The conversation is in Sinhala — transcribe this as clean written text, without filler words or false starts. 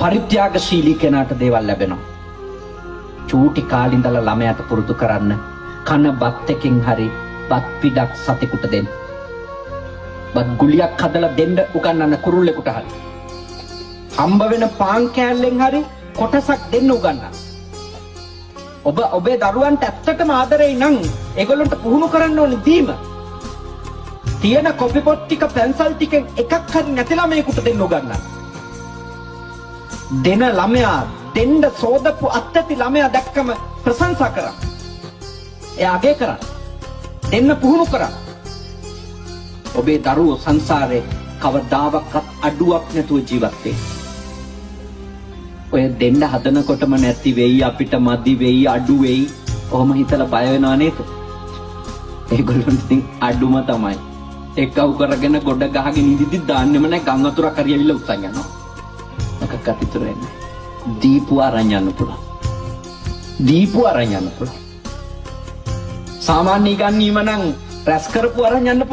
පරිත්‍යාගශීලී කෙනාට දේවල් ලැබෙනවා. චූටි කාලේ ඉඳලා ළමයාට පුරුදු කරන්න කන බත් එකෙන් හරි බත් පිටක් සතෙකුට දෙන්න. බත් ගුලියක් හදලා දෙන්න උගන්වන්න කුරුල්ලෙකුට හරි. හම්බ වෙන පාන් කෑල්ලෙන් හරි කොටසක් දෙන්න උගන්වන්න. ඔබ ඔබේ දරුවන්ට ඇත්තටම ආදරෙයි නම් ඒගොල්ලන්ට පුහුණු කරන්න ඕනේ දීම. තියෙන කොපි පොත් ටික, පැන්සල් ටිකෙන් එකක් හරි නැති ළමයෙකුට දෙන්න උගන්වන්න. දෙන ළමයා, දෙන්න සෝදපු අත්ඇති ළමයා දැක්කම ප්‍රශංසා කරන්න. එයා අගය කරන්න. දෙන්න පුහුණු කරන්න. ඔබේ දරුවෝ සංසාරේ කවදාවත් අඩුවක් නැතුව ජීවත් වෙයි. ඔය දෙන්න හදනකොටම නැති වෙයි, අපිට මදි වෙයි, අඩු වෙයි. ඔහොම හිතලා බය වෙනව නේද? ඒගොල්ලොන්ට ඉතින් අඩුම තමයි. එකව් කරගෙන ගොඩ ගහගෙන ඉඳිද්දි දාන්නෙම නැහැ, ගම් වතුරක් හරි ඇවිල්ලා උස්සන් යනවා. මොකක්වත් ඉතුරු වෙන්නේ නැහැ. දීපු අරන් යන්න පුළුවන්. දීපු අරන් යන්න පුළුවන්. සාමාන්‍ය ඉගැන්වීම නම් රැස් කරපු අරන් යන්න පුළුවන්.